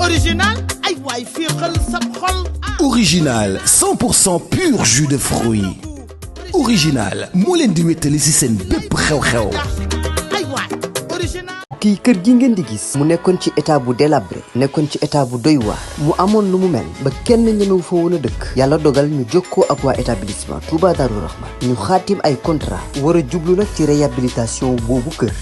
original ay waay féexal sa xol. Original 100% pur jus de fruits. Original moo leen di wéttali ci seen bépp xew-xew. ay waay original. kii kër gi ngeen di gis mu nekkoon ci état bu délabré nekkoon ci état bu doy waar mu amoon lu mu mel ba kenn ñemewu fa woon a dëkk yàlla dogal ñu jokkoo ak waa établissement Touba Darou Rahman ñu xaatim ay contrat war a jublu nag ci réhabilitation boobu kër.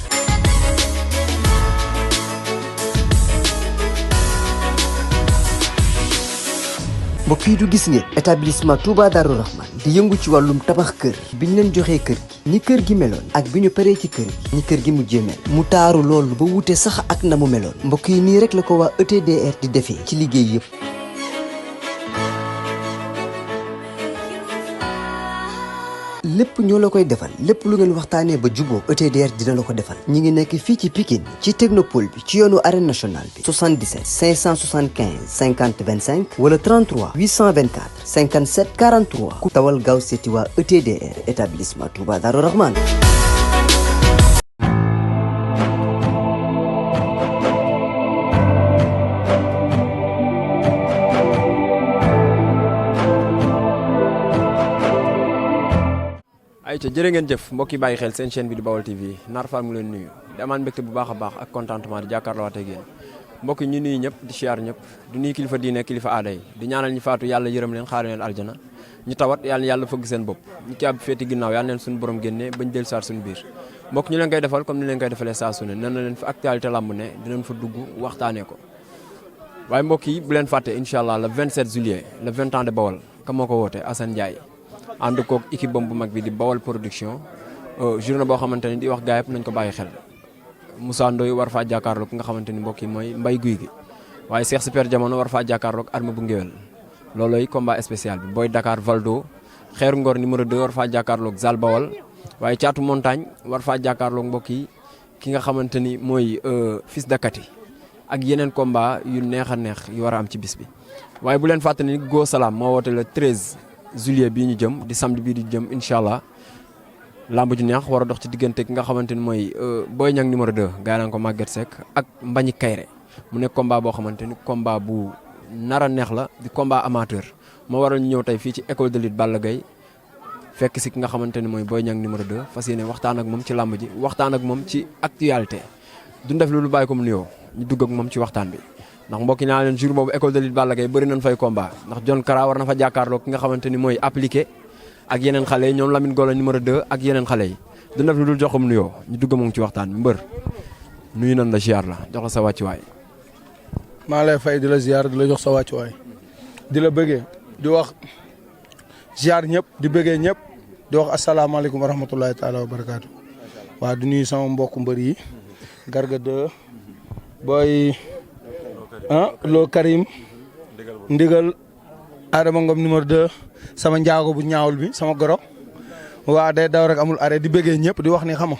mbokk yi du gis ngeen établissement Touba Darou Rahman di yëngu ci wàllum tabax kër bi ñu leen joxee kër gi ni kër gi meloon ak bi ñu paree ci kër gi ni kër gi mujjee mel mu taaru loolu ba wute sax ak na mu meloon mbokk yi nii rek la ko waa ETDR di defee ci liggéey yëpp. lépp ñoo la koy defal lépp lu ngeen waxtaanee ba juboo ETDR dina la ko defal ñi ngi nekk fii ci Pikine ci technopole bi ci yoonu arène nationale bi 77 575 50 25 wala 33 824 57 43 ku tawal gaaw seeti waa ETDR établissement Touba Darou Rahman. ayca jërë ngeen jëf mbokk yi bàyyi xel seen chaîne bi di Baol TV Nar Fall mu leen nuyu di amaan mbégte bu baax a baax ak contentement di jàkkaarloo ak yéen mbokk yi ñu nuyu ñëpp di siyaar ñëpp du nuyu kilifa diine kilifa aada yi di ñaanal ñi faatu yàlla yërëm leen xaare leen aljana ñu tawat yàlla fëgg seen bopp ñu caabi féeti ginnaaw yàlla leen suñu borom génnee bañ dellu saar suñu biir mbokk ñu leen koy defal comme ni leen koy defalee saa su ne nan na leen fa actualité lamb ne dinañ fa dugg waxtaanee ko waaye mbokk yi bu leen fàtte incha allah le 27 juillet le 20 ans de Baol ka moo ko woote Assane Ndiaye ànd koog équipe bam bu mag bi di Baol production journée boo xamante ni di wax gaa yëpp nañ ko bàyyi xel Moussa Ndoye war faa jàkkaarloog ki nga xamante ni mbokk yi mooy Mbaye Guy gi waaye Cheikh Super Jamono war faa jàkkaarloog arme bu ngéwél loolooy combat spécial bi Boy Dakar Valdo Xeeru Ngor numéro 2 war faa jàkkaarloog Zal Bawol waaye Caatu Montagne war faa jàkkaarloog mbokk yi ki nga xamante ni mooy Fils Dakati ak yeneen combat yu neex a neex yu war a am ci bis bi waaye bu leen fàtte ni Go Salam moo woote le 13 juillet bii ñu jëm di samedi bii di jëm incha allah lamb ju neex war a dox ci diggante ki nga xamante ni mooy Boy Niang numéro 2 gaa naan ko Maguette Seck ak Mbagnick Kaïré mu nekk combat boo xamante ni combat bu nar a neex la di combat amateur moo waral ñu ñëw tey fii ci école de lutte Balla Gaye fekk si ki nga xamante ni mooy Boy Niang numéro 2 fas yéene waxtaan ak moom ci lamb ji waxtaan ak moom ci actualité duñ def lu bàyyi ko mu nuyoo ñu dugg ak moom ci waxtaan bi. ndax mbokki naa leen jour boobu école de lutte Balla Gaye bëri nañ fay combat ndax John Kara war na fa jàkkaarloo ki nga xamante ni mooy appliqué ak yeneen xale yi ñoom Lamine Golo numéro 2 ak yeneen xale yi du def lu dul joxum nuyoo ñu dugg moom ci waxtaan bi mbër nuyu nañ la ziar la jox la sa wàccuwaay. maa lay fay di la ziar di la jox sa wàccuwaay di la bëggee di wax ziar ñëpp di bëggee ñëpp di wax asalaamaaleykum wa rahmatulahi taala wa barakaatu. waaw di nuyu sama mbokku mbër yi Garga 2 booy. Lo Karim ndigal Adama Ngom numéro 2 sama njaago bu ñaawul bi sama goro waa day daw rek amul arrêt di bëggee ñëpp di wax ni xam nga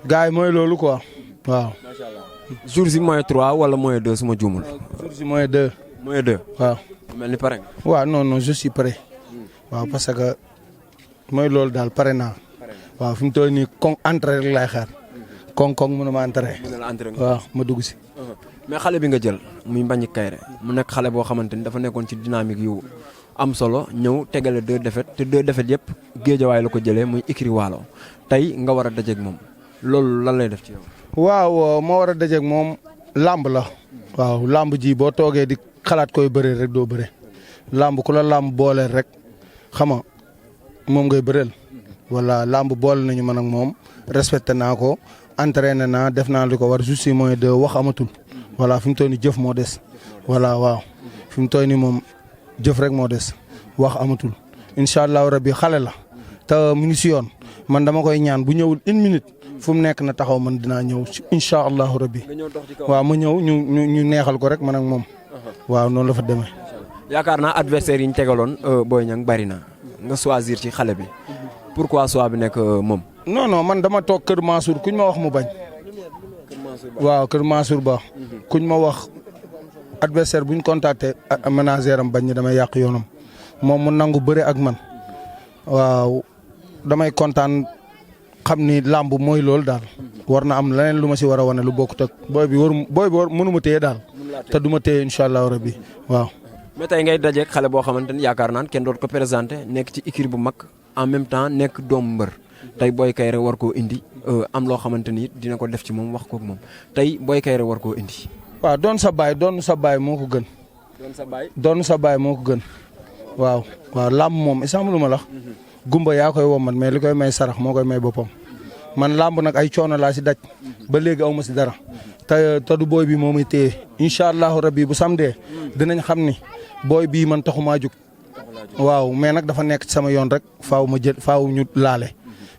gars yi mooy loolu quoi waaw. macha allah jour si moins 3 wala moins 2 suma juumul. jour si moins 2. moins 2 waaw. mel ni pare nga. waaw non je suis prêt. waaw parce que mooy loolu daal pare naa. waaw fi mu toll nii entrée rek laay xaar. koŋ mën na ma entrée. waaw ma dugg si. mais xale bi nga jël muy Mbagnick Kaïré mu nekk xale boo xamante ni dafa nekkoon ci dynamique yu am solo ñëw tegale 2 défaites te 2 défaites yëpp géejawaay la ko jëlee muy écurie Waalo tey nga war a dajeeg moom loolu lan lay def ci yow. waaw moo war a dajeeg moom làmb la. waaw làmb ji boo toogee di xalaat koy bëree rek doo bëre làmb ku la làmb booleel rek xam nga moom ngay bëreel. wala làmb boole nañu man ak moom respecté naa ko entraîné naa def naa li ko war juste mooy de wax amatul. voilà fi mu toll nii jëf moo des voilà waaw fi mu toll nii moom jëf rek moo des wax amatul incha allahu rabbi xale la te mu ngi si yoon man dama koy ñaan bu ñëwul 1 minute fu mu nekk na taxaw man dinaa ñëw incha allahu rabbi waaw ma ñëw ñu neexal ko rek man ak moom waaw noonu la fa demee. yaakaar naa adversaire yi ñu tegaloon Boy Niang bari na nga choisir ci xale bi pourquoi choix bi nekk moom. non man dama toog kër Mansour kuñ ma wax mu bañ. waaw kër Mansour Ba kuñ ma wax adversaire buñ contacté manager am bañ ni damay yàq yoonam moom mu nangu bëre ak man waaw damay kontaan xam ni làmb mooy loolu daal war na am leneen lu ma si war a wane lu bokkut ak booy bi war mënu ma téye daal te du ma téye incha allahu rabbi waaw. mais tey ngay dajeeg xale boo xamante ni yaakaar naan kenn doot ko présenté nekk ci écurie bu mag en même temps nekk doomu mbër tey Boy Kaïré war koo indi am loo xamante ni dina ko def ci moom wax kook moom tey Boy Kaïré war koo indi. waaw doon sa baay moo ko gën. doon sa baay moo ko gën. waaw làmb moom isam lu ma la gumba yaa koy wommat mais li koy may sarax moo koy may boppam man làmb nag ay coono laa si daj ba léegi aw ma si dara te du booy bi moo muy téye incha allahu rabbi bu samdee dinañ xam ni booy bii man taxumaa jug waaw mais nag dafa nekk ci sama yoon rek faaw ñu laale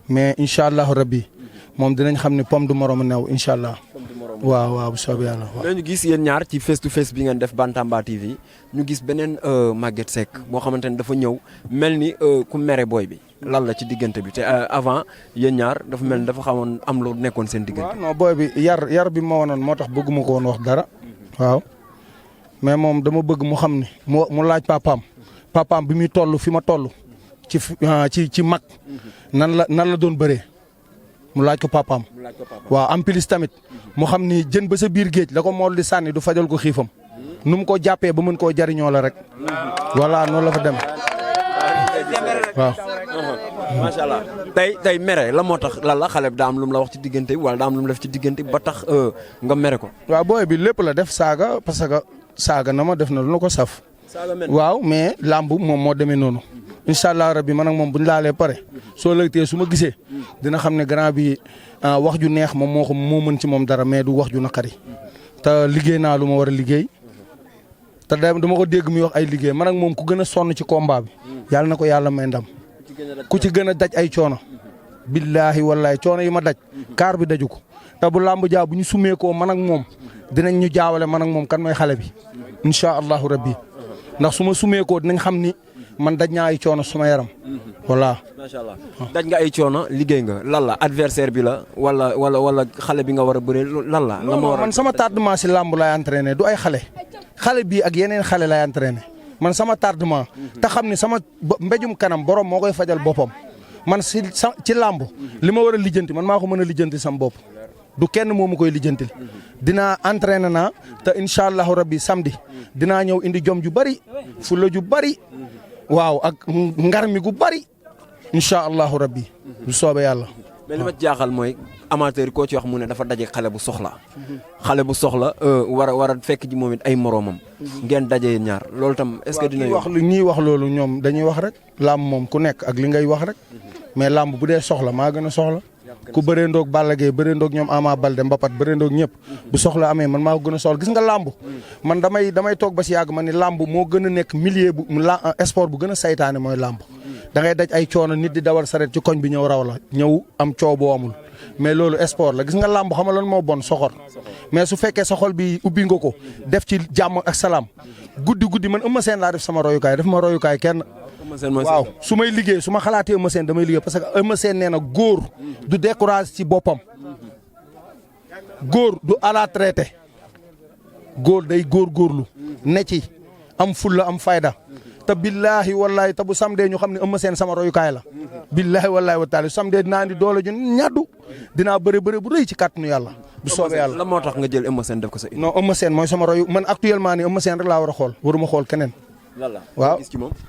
mais incha allahu rabbi moom dinañ xam ni pomme du moromu new incha allah. waaw bu soobee yàlla waaw. mais ñu gis yéen ñaar ci face to face bi ngeen def Bantamba TV ñu gis beneen Maguette Seck boo xamante ne dafa ñëw mel ni ku mere booy bi lan la ci diggante bi te avant yéen ñaar dafa mel ni dafa xamoon am lu nekkoon seen diggante. waaw non booy bi yar bi ma wanoon moo tax bëgguma ko woon wax dara waaw mais moom dama bëgg mu xam ni mu laaj papaam bi muy toll fi ma toll ci mag nan la doon bëree. mu laaj ko papaam waaw en plus tamit mu xam ni jën ba sa biir géej la ko mool di sànni du fajal ko xiifam nu mu ko jàppee ba mën koo jariñoo la rek voilà noonu la fa dem waaw. macha allah tey mere la moo tax lan la xale bi daa am lu mu la wax ci diggante bi wala daa am lu mu def ci diggante bi ba tax nga mere ko. waaw booy bi lépp la def saaga parce que saaga na ma def na lu na ko saf. waaw mais làmb moom moo demee noonu. incha allah rabbi man ak moom bu ñu laalee pare soo lëgtee su ma gisee dina xam ne grand bi wax ju neex moom moo mën ci moom dara mais du wax ju naqari te liggéey naa lu ma war a liggéey te dama ko dégg muy wax ay liggéey man ak moom ku gën a sonn ci combat bi yàlla na ko yàlla may ndam ku ci gën a daj ay coono billaahi wallaahi coono yi ma daj kaar bi daju ko te bu làmb jaa bu ñu sumee koo man ak moom dinañ ñu jaawale man ak moom kan mooy xale bi incha allahu rabbi ndax su ma sumee koo dinañ xam ni man daj naa ay coono suma yaram voilà. macha allah daj nga ay coono liggéey nga lan la adversaire bi la wala xale bi nga war a bëree lan la. non man sama tardement si làmb laay entraîné du ay xale bii ak yeneen xale laay entraîné man sama tardement. te xam ni sama mbéjum kanam borom moo koy fajal boppam man ci làmb li ma war a lijjanti man maa ko mën a lijjanti sama bopp. du kenn moo ma koy lijjantil dinaa entraîné naa te incha allahu rabbi samedi dinaa ñëw indi jom ju bari fulla ju bari. waaw ak ngar mi gu bari incha allahu rabbi bu soobee yàlla. mais li ma jaaxal mooy amateur koo ci wax mu ne dafa daje xale bu soxla war a fekk ji moom it ay moroomam. ngeen daje ñaar loolu tam est-ce que dina ñii wax loolu ñoom dañuy wax rek làmb moom ku nekk ak li ngay wax rek mais làmb bu dee soxla maa gën a soxla ku bëree ndoog Balla Gaye bëree ndoog ñoom Ama Baldé Mbapat bëree ndoog ñëpp bu soxla amee man maa ko gën a soxla gis nga làmb man damay toog ba si yàgg man ni làmb moo gën a nekk milieu bu sport bu gën a saytaane mooy làmb da ngay daj ay coono nit di dawal saret ci koñ bi ñëw raw la ñëw am coow boo amul mais loolu sport la gis nga làmb xam nga lan moo bon soxor mais su fekkee sa xol bi ubbi nga ko def ci jàmm ak salaam guddi man Eumeu Sène laa def sama royukaay def ma royukaay kenn. waaw su may liggéey su ma xalaatee Eumeu Sène damay liggéey parce que Eumeu Sène nee na góor du décourage ci boppam góor du à la traité góor day góorgóorlu ne ci am fulla am fayda te billaahi wallaahi te bu samedi ñu xam ne Eumeu Sène sama royukaay la billaahi wallaahi wa taala samedi dinaa indi doole ju ñaddu dinaa bëre bu rëy ci kàttanu yàlla bu soobee yàlla. lan moo tax nga jël Eumeu Sène def ko sa. non Eumeu Sène mooy sama royu man actuellement nii Eumeu Sène rek laa war a xool waruma xool keneen. waaw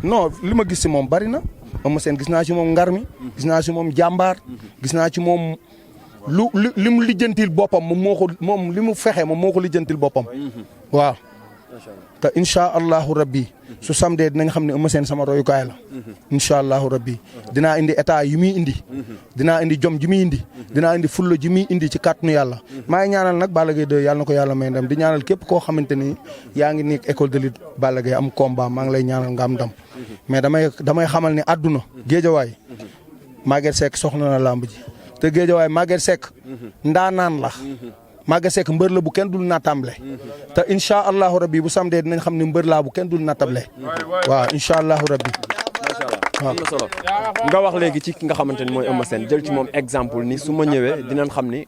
non li ma gis ci moom bari na Eumeu Sène gis naa ci moom ngar mi gis naa ci moom jàmbaar gis naa ci moom li mu lijjantil boppam moom li mu fexe moom moo ko lijjantil boppam waaw te incha allahu rabbi su samedi dinañ xam ne Eumeu Sène sama royukaay la incha allahu rabbi dinaa indi état yi muy indi dinaa indi jom ji muy indi dinaa indi fulla ji muy indi ci kàttanu yàlla maa ngi ñaanal nag Balla Gaye 2 yàlla na ko yàlla may ndam di ñaanal képp koo xamante ni yaa ngi nekk école de lutte Balla Gaye am combat maa ngi lay ñaanal nga am ndam mais damay xamal ni àdduna géejawaay Maguette Seck soxla na lamb ji te géejawaay Maguette Seck ndaanaan la Maguette Seck mbër la bu kenn dul nattable te incha allahu rabbi bu samedi dinañ xam ne mbër laa bu kenn dul nattable waaw incha allahu rabbi. macha allah am na solo nga wax léegi ci ki nga xamante ni mooy Eumeu Sène jël ci moom exemple ni su ma ñëwee dinañ xam ni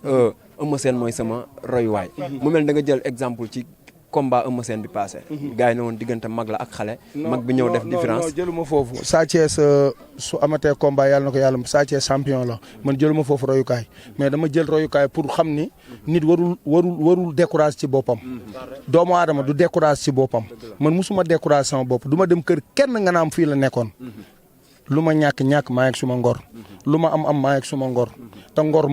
Eumeu Sène mooy sama royuwaay mu mel da nga jël exemple ci combat Eumeu Sène bi passé. gars yi ne woon diggante mag la ak xale. mag bi ñëw def différence non jëluma foofu. Sa Thiès su amatee combat yàlla na ko yàlla Sa Thiès champion la man jëluma foofu royukaay mais dama jël royukaay pour xam ni nit warul décourage ci boppam. doomu aadama du décourage ci boppam. man musuma décourage sama bopp du ma dem kër kenn nga naam fii la nekkoon. lu ma ñàkk maa ngi suma ngor. lu ma am maa ngi suma ngor. te ngor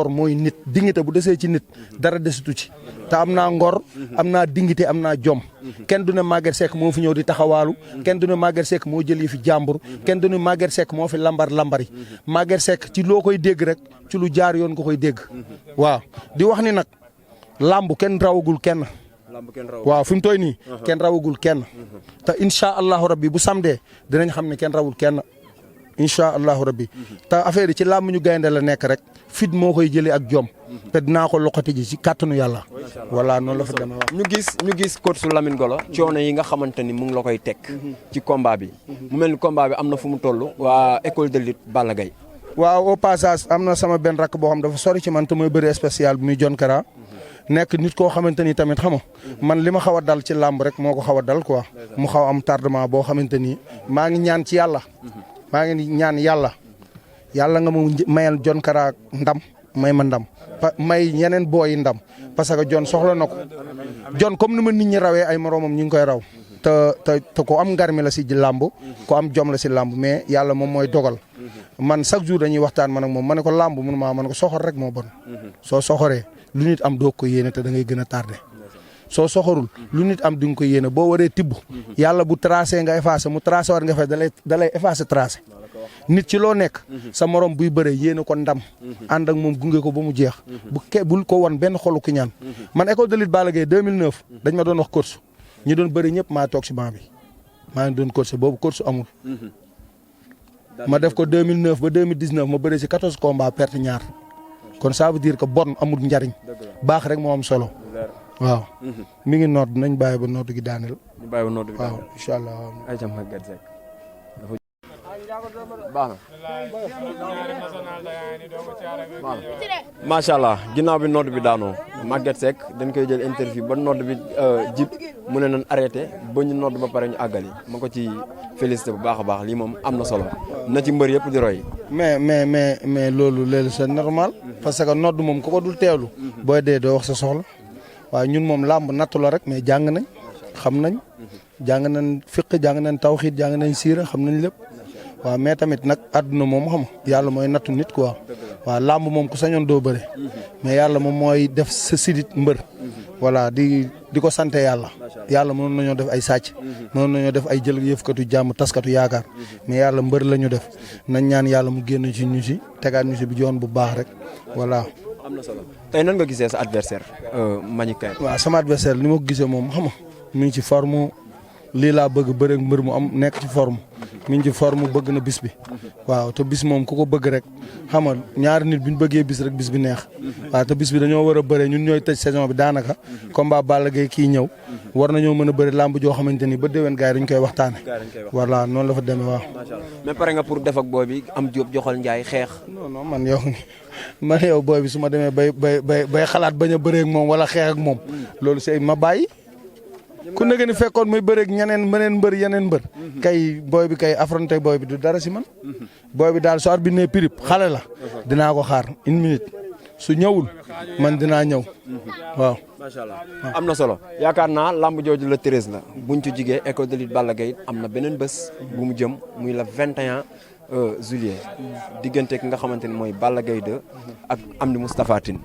mooy nit dignité bu desee ci nit dara desitu ci. te am naa ngor am naa dignité am naa jom. kenn du ne Maguette Seck moo fi ñëw di taxawaalu. kenn du ne Maguette Seck moo jël yi fi jàmbur. kenn du ne Maguette Seck moo fi lambari. Maguette Seck ci loo koy dégg rek ci lu jaar yoon nga koy dégg. waaw di wax ni nag làmb kenn rawagul kenn. waaw fi mu tooy nii kenn rawagul kenn. te incha allahu rabbi bu samdee dinañ xam ne kenn rawul kenn. incha allahu rabbi te affaire yi ci làmb ñu gaynde la nekk rek fit moo koy jëlee ak jom. te dinaa ko loxoti ji ci kàttanu yàlla. voilà noonu la fa demee wax. ñu gis coach su Lamine Golo coono yi nga xamante ni mu ngi la koy teg. ci combat bi. mu mel ni combat bi am na fu mu toll. waa école de lutte Balla Gaye. waaw au passage am na sama benn rakk boo xam dafa sori ci man te mooy bëri spécial bi muy John Kara. nekk nit koo xamante ni tamit xam nga man li ma xaw a dal ci làmb rek moo ko xaw a dal quoi. mu xaw am tardement boo xamante ni maa ngi ñaan ci yàlla. maa ngi ñaan yàlla nga ma mayal John Kara ndam may ma ndam may yeneen booyi ndam parce que John soxla na ko John comme ni ma nit ñi rawee ay moroomam ñu ngi koy raw te ko am ngarmi la si làmb ko am jom la si làmb mais yàlla moom mooy dogal man chaque jour dañuy waxtaan man ak moom ma ne ko làmb mun maa ma ne ko soxor rek moo bon soo soxoree lu nit am doo ko yéene te da ngay gën a tardé soo soxorul lu nit am di nga ko yéene boo waree tibb yàlla bu tracé nga effacé mu tracé war nga fay da lay effacé tracé nit ci loo nekk sa morom buy bëree yéene ko ndam ànd ak moom gunge ko ba mu jeex bul ko won benn xolu ki ñaan man école de lutte Balla Gaye 2009 dañ ma doon wax course ñi doon bëri ñëpp maa toog si banc bi maa ngi doon course boobu course amul ma def ko 2009 ba 2019 ma bëri si 14 combats perte ñaar kon ça veut dire que bon amul njariñ baax rek moo am solo waaw mi ngi noot nañ bàyyi ba nootu gi daaneel. ñu bàyyi ba nootu gi daaneel waaw incha allah. ay jam Maguette Seck baax na. macha allah ginnaaw bi nootu bi daanoo Maguette Seck dañ koy jël interview ba nootu bi jib mu ne nañ arrêté ba ñu nootu ba pare ñu àggali ma ko ci félicité bu baax a baax lii moom am na solo na ci mbër yëpp di roy. mais loolu léegi c'est normal. parce que nodd moom ku ko dul teewlu. booy dee doo wax sa soxla. waaw ñun moom làmb nattu la rek mais jàng nañ xam nañ jàng nañ fiq jàng nañ tawxiid jàng nañ siira xam nañ lépp waaw mais tamit nag àdduna moom xam yàlla mooy nattu nit quoi waaw làmb moom ku sañoon doo bëre mais yàlla moom mooy def sa sidit mbër voilà di ko sante yàlla mënoon nañoo def ay sàcc mënoon nañoo def ay jël yëfkatu jàmm taskatu yaakaar mais yàlla mbër la ñu def nañ ñaan yàlla mu génn ci ñu si tegaat ñu si bi yoon bu baax rek voilà. am na solo tey nan nga gisee sa adversaire Mbagnick Kaïré. waaw sama adversaire li ma ko gisee moom xam nga mi ngi ci forme lii laa bëgg bëre ak mbër mu am nekk ci forme mi ngi ci forme bëgg na bis bi waaw te bis moom ku ko bëgg rek xam nga ñaari nit bu ñu bëggee bis rek bis bi neex waaw te bis bi dañoo war a bëre ñun ñooy tëj saison bi daanaka combat Balla Gaye kii ñëw war nañoo mën a bëri làmb joo xamante ni ba déwén gars yi dañ koy waxtaane voilà noonu la fa demee waaw. mais pare nga pour def ak booy bi am Diop joxal Ndiaye xeex. non man yow booy bi su ma demee bay xalaat bañ a bëree ak moom wala xeex ak moom loolu c'est ma bàyyi. ku nekk ni fekkoon muy bëreeg yeneen mbër kay booy bi kay affronté booy bi du dara si man booy bi daal soo bi ne pirip xale la dinaa ko xaar une minute su ñëwul man dinaa ñëw waaw. macha allah am na solo yaakaar naa lamb jooju la 13 la buñ ci jigee école de lutte Balla Gaye am na beneen bés bu mu jëm muy la 21 juillet diggante ki nga xamante ni mooy Balla Gaye 2 ak Amdi Moustapha Tine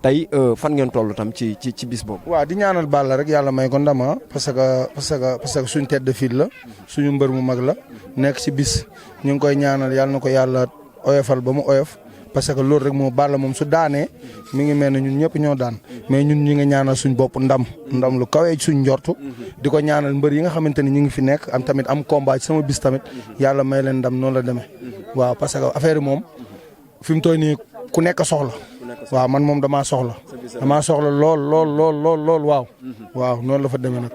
tey fan ngeen toll tam ci bis boobu. waaw di ñaanal Balla rek yàlla may ko ndama parce que suñ tête de file la suñu mbër mu mag la nekk ci bis ñu ngi koy ñaanal yàlla na ko yàlla oyofal ba mu oyof parce que loolu rek moo Balla moom su daanee mi ngi mel ne ñun ñëpp ñoo daan mais ñun ñi nga ñaanal suñ bopp ndam lu kawee suñ njortu di ko ñaanal mbër yi nga xamante ni ñu ngi fi nekk am tamit am combat ci sama bis tamit yàlla may leen ndam noonu la demee waaw parce que affaire yi moom fi mu tooy nii ku nekk soxla. waaw man moom damaa soxla lool waaw noonu la fa demee nag.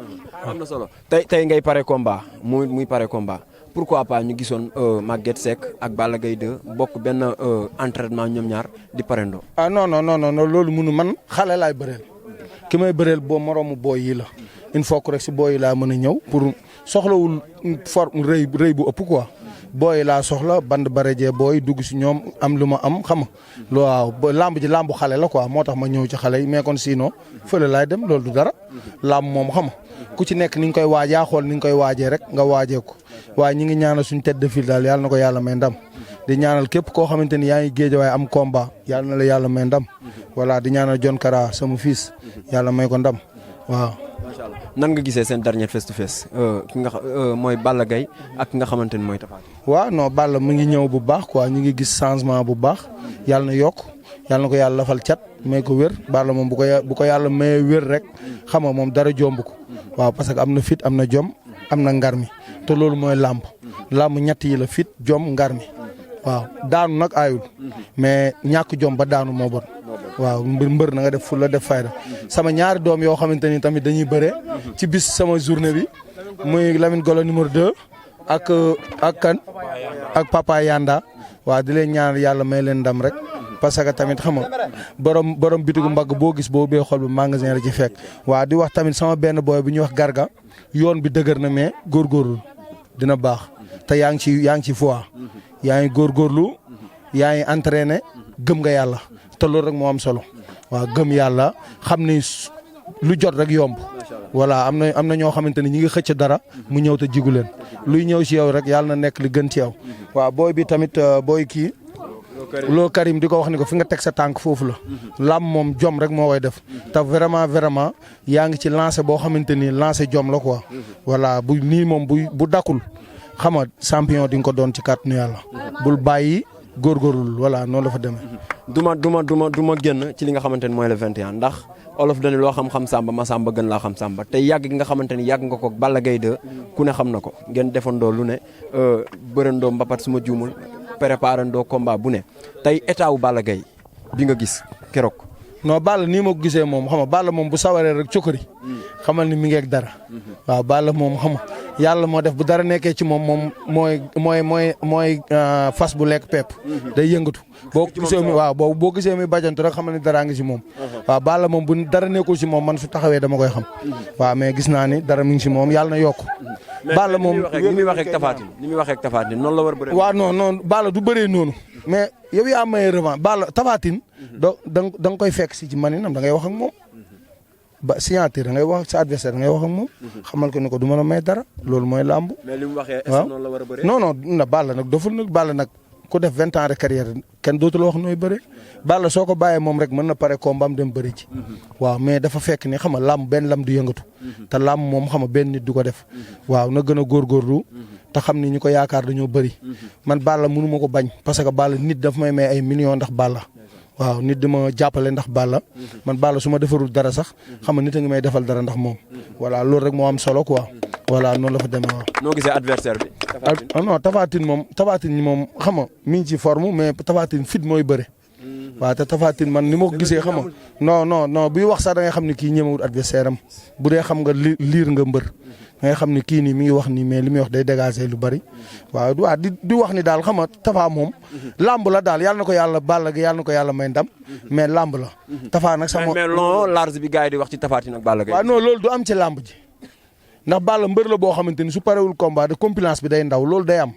am na solo tey ngay pare combat muy pare combat pourquoi pas ñu gisoon Maguette Seck ak Balla Gaye 2 bokk benn entraînement ñoom ñaar di parendoo. non loolu mënu man xale laay bëreel ki may bëreel boo moroomu booy yi la il faut que rek si booy yi laa mën a ñëw pour soxlawul forme rëy bu ëpp quoi booy laa soxla band barajee booy dugg si ñoom am lu ma am xam nga waaw ba lamb ji lambu xale la quoi moo tax ma ñëw ci xale yi mais kon sinon fële laay dem loolu du dara lamb moom xam nga ku ci nekk ni nga koy waajaa xool ni nga koy waajee rek nga waajee ko waaye ñi ngi ñaanal suñu tête de file daal yàlla na ko yàlla may ndam di ñaanal képp koo xamante ni yaa ngi géej waaye am combat yàlla na la yàlla may ndam voilà di ñaanal John Kara sama fils yàlla may ko ndam waaw. macha allah nan nga gisee seen dernier face to face ki nga mooy Balla Gaye ak ki nga xamante ni mooy Tapha Tine. waaw non Balla mu ngi ñëw bu baax quoi ñu ngi gis changement bu baax yàlla na yokk yàlla na ko yàlla lafal cat may ko wér Balla moom bu ko yàlla mayee wér rek xam nga moom dara jomb ko waaw parce que am na fit am na jom am na ngar mi te loolu mooy làmb ñett yi la fit jom ngar mi waaw daanu nag aayul mais ñàkk jom ba daanu moo bon waaw mbër na nga def fu la def fayda sama ñaari doom yoo xamante ni tamit dañuy bëre ci bis sama journée bi muy Lamine Golo numéro 2 ak kan ak Papa Yanda waaw di leen ñaanal yàlla may leen ndam rek parce que tamit xam nga borom bitigu mbagg boo gis boo bee xol bi magasin la ci fekk waaw di wax tamit sama benn boy bu ñuy wax Garga yoon bi dëgër na mais góorgóorlu dina baax te yaa ngi ci foi yaa ngi góorgóorlu yaa ngi entraîné gëm nga yàlla te loolu rek moo am solo waaw gëm yàlla xam ni lu jot rek yomb voilà am na ñoo xamante ni ñi ngi xëcc dara mu ñëw te jigu leen luy ñëw ci yow rek yàlla na nekk li gën ci yow waaw booy bi tamit booy kii loo Karim di ko wax ni ko fi nga teg sa tànk foofu la lam moom jom rek moo koy def te vraiment yaa ngi ci lancé boo xamante ni lancé jom la quoi voilà bu nii moom bu dakkul xam nga champion di nga ko doon ci kàttanu yàlla bul bàyyi góorgóorlu voilà noonu la fa demee. du ma génn ci li nga xamante ni mooy le 21 ndax olof dañu loo xam-xam Samba ma Samba gën laa xam Samba te yàgg gi nga xamante ni yàgg nga ko Balla Gaye 2 ku ne xam na ko ngeen defandoo lu ne bërëndoo mbapat su ma juumul préparandoo combat bu ne tey état wu Balla Gaye bi nga gis keroog. non Balla nii ma ko gisee moom xam nga Balla moom bu sawaree rek cokkari xamal ni mi ngi ak dara waaw Balla moom xam nga yàlla moo def bu dara nekkee ci moom mooy fas bu lekk pepp day yëngatu boo gisee mi waaw boo gisee mi bajantu rek xamal ni daraa ngi ci moom waaw Balla moom bu dara nekkul ci moom man su taxawee dama koy xam waaw mais gis naa ni dara mi ngi ci moom yàlla na yokk Balla moom ni muy waxee ak Tapha Tine noonu la war a bëree. waaw non Balla du bëree noonu mais yow yaa maye revanche Balla Tapha Tine da nga koy fekk si ci maninam da ngay wax ak moom ba signature da ngay wax sa adversaire da ngay wax ak moom xamal ko ni ko du mën a may dara loolu mooy làmb. mais li mu waxee est-ce que noonu la war a bëree. non na Balla nag doful nag Balla nag ku def 20 ans de carrière kenn dootul wax nooy bëre Balla soo ko bàyyee moom rek mën na pare combat am dem bëri ci waaw mais dafa fekk ni xam nga làmb benn làmb du yëngatu te làmb moom xam nga benn nit du ko def waaw na gën a góorgóorlu te xam ni ñu ko yaakaar dañoo bëri man Balla mënu ma ko bañ parce que Balla nit daf may may ay millions ndax Balla waaw nit di ma jàppale ndax Balla man Balla su ma defarul dara sax xam nga nit a ngi may defal dara ndax moom voilà loolu rek moo am solo quoi voilà noonu la fa demee waaw. noo gisee adversaire bi. non Tapha Tine moom xam nga mi ngi ci forme mais Tapha Tine fit mooy bëre. waaw te Tapha Tine man ni ma ko gisee xam nga non buy wax sax da ngay xam ni kii ñemewul adversaire am bu dee xam nga liir nga mbër. da ngay xam ni kii nii mi ngi wax nii mais li muy wax day dégager lu bari waaw di wax ni daal xam nga Tapha moom. lamb la daal yàlla na ko yàlla Balla gi yàlla na ko yàlla may ndam. mais lamb la. Tapha nag sama mais long large bi gars yi di wax ci Tapha Tine ak Balla Gaye. waaw non loolu du am ci lamb ji. ndax Balla mbër la boo xamante ni su parewul combat de compilance bi day ndaw loolu day am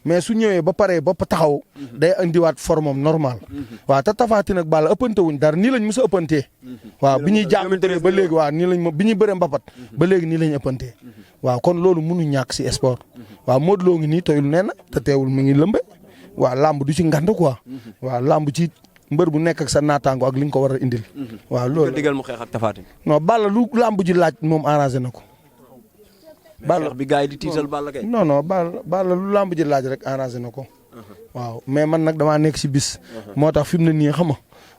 mais su ñëwee ba paree ba taxaw day indiwaat formam normal waaw te Tapha Tine ak Balla ëppante wuñ dara nii lañ mës a ëppantee waaw bi ñuy jàmmante ba léegi waaw nii lañ bi ñuy bëree mbapat ba léegi nii lañ ëppantee waaw kon loolu mënu ñàkk si sport waaw Modou Lo ngi nii toyul nee na te teewul mi ngi lëmbe waaw lamb du ci ngand quoi waaw lamb ci mbër bu nekk ak sa naataango ak li nga ko war a indil waaw loolu digal mu xeex ak Tapha Tine non Balla lu lamb ji laaj moom arrangé na ko Balla bi gars yi di tiital Balla Gaye. non Balla lu lamb ji laaj rek arrangé na ko. waaw mais man nag damaa nekk si bis. moo tax fi mu ne nii xam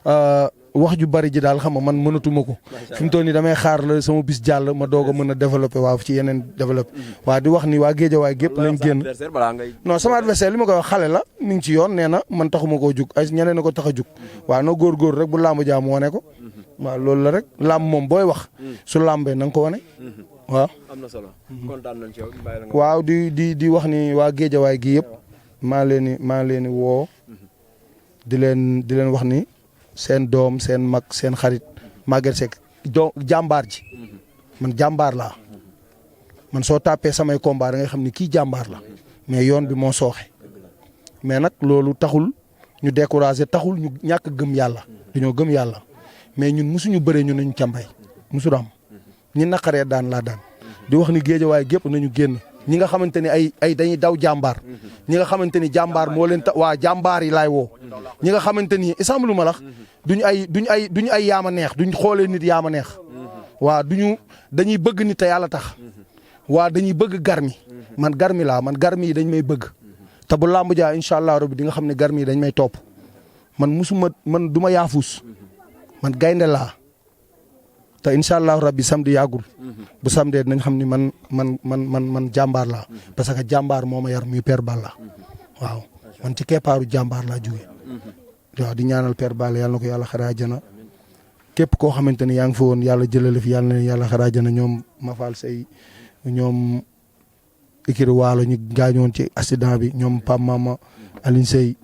nga wax ju bari ji daal xam nga man mënatuma ko. fi mu toll nii damay xaar la sama bis jàll ma doog a mën a développé waaw ci yeneen développé. waaw di wax ni waa Géejawaay gépp nañ génn. non sama adversaire li ma koy wax xale la mi ngi ci yoon nee na man taxuma koo jug ay ñeneen na ko tax a jug. waaw na góorgóor rek bu lamb jaam wane ko. waaw loolu la rek lamb moom booy wax. su lambee na nga ko wane. waaw am na solo kontaan nañ ci yow waaw di wax ni waa Géejawaay gi yëpp maa leen di woo di leen wax ni seen doom seen mag seen xarit Maguette Seck jàmbaar ji man jàmbaar laa man soo tàppee samay combat da ngay xam ni kii jàmbaar la mais yoon bi moo sooxe mais nag loolu taxul ñu découragé taxul ñu ñàkk gëm yàlla dañoo gëm yàlla mais ñun musuñu bëree ñu nañu cambay musul am ñi naqaree daan laa daan di wax ni géejawaay gépp nañu génn ñi nga xamante ni ay dañuy daw jàmbaar ñi nga xamante ni jàmbaar moo leen waa jàmbaar yi laay woo ñi nga xamante ni isam lu ma lax duñu ay yaama neex duñ xoolee nit yaama neex waa dañuy bëgg nit te yàlla tax waa dañuy bëgg garmi man garmi laa man garmi yi dañ may bëgg te bu làmb jaa incha allah rabbi di nga xam ne garmi yi dañ may topp man du ma yaafuus man gaynde laa te incha allah rabbi samedi yàggul bu samedi dinañ xam ni man jàmbaar laa parce que jàmbaar moo ma yar muy Père Balla waaw man ci keppaaru jàmbaar laa jóge waaw di ñaanal Père Balla yàlla na ko yàlla xare àjjana képp koo xamante ni yaa ngi fa woon yàlla jëlale fi yàlla na yàlla xare àjjana ñoom Mafal Sey ñoom Ikiri Waalo ñu gaañoon ci accident bi ñoom Pam Mama Aline Sey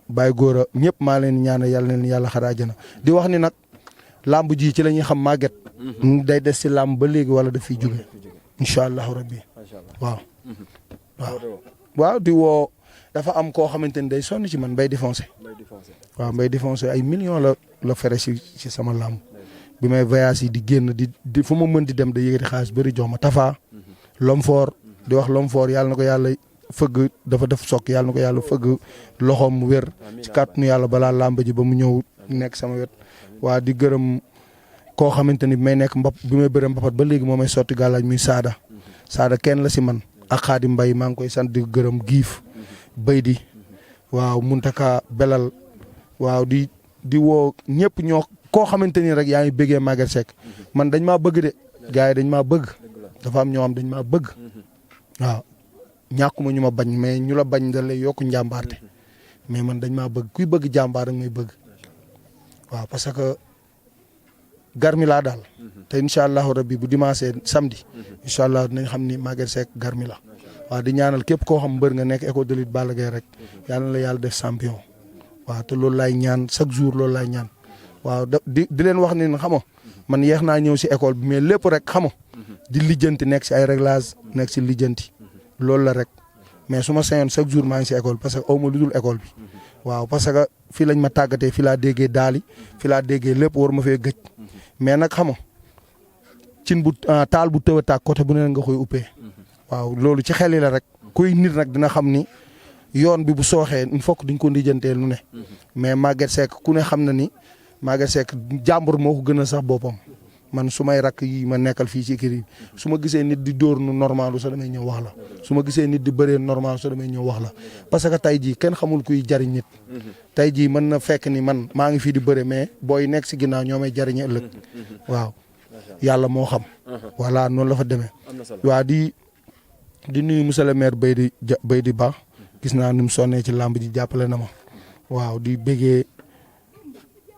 Baye Gora ñëpp maa leen ñaanal yàlla na leen yàlla xare àjjana di wax ni nag làmb ji ci la ñuy xam màgget day des si làmb ba léegi wala daf fiy jóge incha allahu rabbi waaw di woo dafa am koo xamante ni day sonn ci man Mbaye Défoncé waaw Mbaye Défoncé ay millions la fere si sama làmb bi may voyage yi di génn di fu ma mën di dem da yëgati xaalis bëri jox ma Tafa Lomfor di wax Lomfor yàlla na ko yàlla fëgg dafa def sokk yàlla na ko yàlla fëgg loxoom mu wér ci kàttanu yàlla balaa làmb ji ba mu ñëw nekk sama wet waa di gërëm koo xamante ni bi may nekk bi may bërëm mbapat ba léegi moo may sotti gàllaaj muy Saada kenn la si man ak Xaadim Mbay maa ngi koy sant di gërëm giif bay di waaw Muntaka Belal waaw di woo ñëpp ñoo koo xamante ni rek yaa ngi bëggee Maguette Seck man dañ maa bëgg de gars yi dañ maa bëgg dafa am ñoo xam dañ maa bëgg waaw ñàkkuma ñu ma bañ mais ñu la bañ da lay yokku njàmbaarte mais man dañ maa bëgg kuy bëgg jàmbaar rek may bëgg waaw parce que garmi laa daal te incha allahu rabbi bu dimanche samedi incha allah dinañ xam ni Maguette Seck garmi la waaw di ñaanal képp koo xam mbër nga nekk école de lutte Balla Gaye rek yàlla na la yàlla def champion waaw te loolu laay ñaan chaque jour loolu laay ñaan waaw di leen wax ni xam nga man yeex naa ñëw si école bi mais lépp rek xam nga di lijjanti nekk si ay réglage nekk si lijjanti loolu la rek mais su ma sañoon chaque jour maa ngi si école parce que aw ma lu dul école bi waaw parce que fii lañ ma tàggatee fii laa déggee daali fii laa déggee lépp war ma fee gëj mais nag xam nga cin bu taal bu tëw a tàkk côté bu ne nga koy uppee waaw loolu ci xel yi la rek kuy nit nag dina xam ni yoon bi bu sooxee il faut que duñ ko lijjantee lu ne mais Maguette Seck ku ne xam na ni Maguette Seck jàmbur moo ko gën a sax boppam man su may rakk yi ma nekkal fii ci kër yi su ma gisee nit di dóor nu normal sa damay ñëw wax la su ma gisee nit di bëree normal sa damay ñëw wax la parce que tey jii kenn xamul kuy jariñ nit tey jii mën na fekk ni man maa ngi fii di bëre mais booy nekk si ginnaaw ñoo may jariñe ëllëg waaw yàlla moo xam voilà noonu la fa demee waaw di nuyu monsieur le maire Baydi Ba gis naa ni mu sonnee ci làmb ji jàppale na ma waaw di bëggee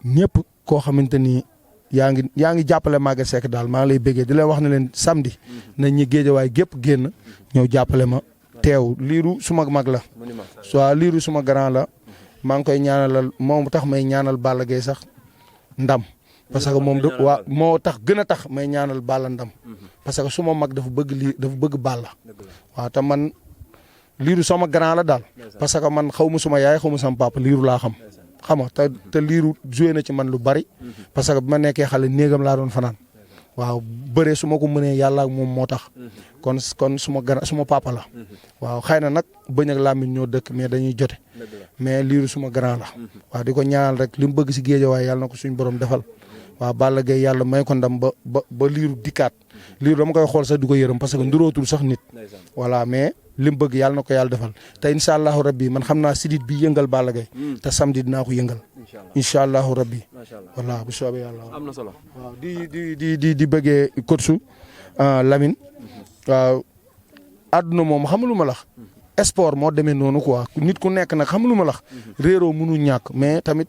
ñëpp koo xamante ni yaa ngi jàppale Maguette Seck daal maa ngi lay bëggee di leen wax ne leen samedi nañ ñi géejawaay gépp génn ñëw jàppale ma teew liiru suma mag la soit liiru suma grand la maa ngi koy ñaanalal moom tax may ñaanal Balla Gaye sax ndam parce que moom waa moo tax gën a tax may ñaanal Balla ndam parce que suma mag dafa bëgg Balla waaw te man liiru sama grand la daal parce que man xaw ma suma yaay xaw ma sama papa liiru laa xam nga te liiru joué na ci man lu bari parce que bi ma nekkee xale néegam laa doon fanaan waaw bëree su ma ko mënee yàlla ak moom moo tax kon suma papa la waaw xëy na nag bëñ ak làmmiñ ñoo dëkk mais dañuy jote mais liiru suma grand la waaw di ko ñaanal rek li mu bëgg si géejawaay yàlla na ko suñu borom defal waaw Balla Gaye yàlla may ko ndam ba liiru dikkaat liiru dama koy xool sax di ko yërëm parce que ndurootul sax nit voilà mais li mu bëgg yàlla na ko yàlla defal te incha allahu rabbi man xam naa sidit bi yëngal Balla Gaye te samedi dinaa ko yëngal incha allahu rabbi voilà bu soobee yàlla am na solo waaw di bëggee coach Lamine waaw àdduna moom xamalu ma lax sport moo demee noonu quoi nit ku nekk nag xamalu ma lax réeroo mënu ñàkk mais tamit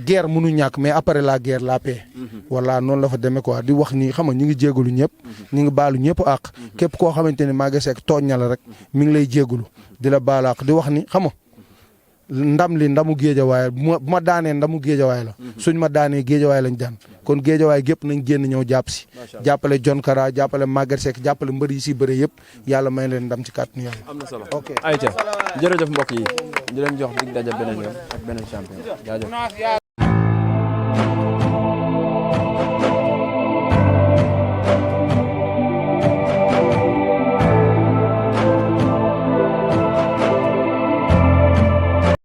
guerre mënu ñàkk mais après la guerre la paix voilà noonu la fa demee quoi di wax ni xam nga ñu ngi jégalu ñëpp ñu ngi baalu ñëpp àq képp koo xamante ne Maguette Seck tooñ na la rek mi ngi lay jégalu di la baalu àq di wax ni xam nga ndam li ndamu géejawaay bu ma daanee ndamu géejawaay la suñ ma daanee géejawaay lañ daan kon géejawaay gépp nañ génn ñëw jàpp si jàppale John Kara jàppale Maguette Seck jàppale mbër yi si bëre yëpp yàlla may leen ndam ci kàttanu yàlla. am na solo ok ayca jërëjëf mbokk yi ñu leen jox dig daje beneen yoon ak beneen champion jaajëf.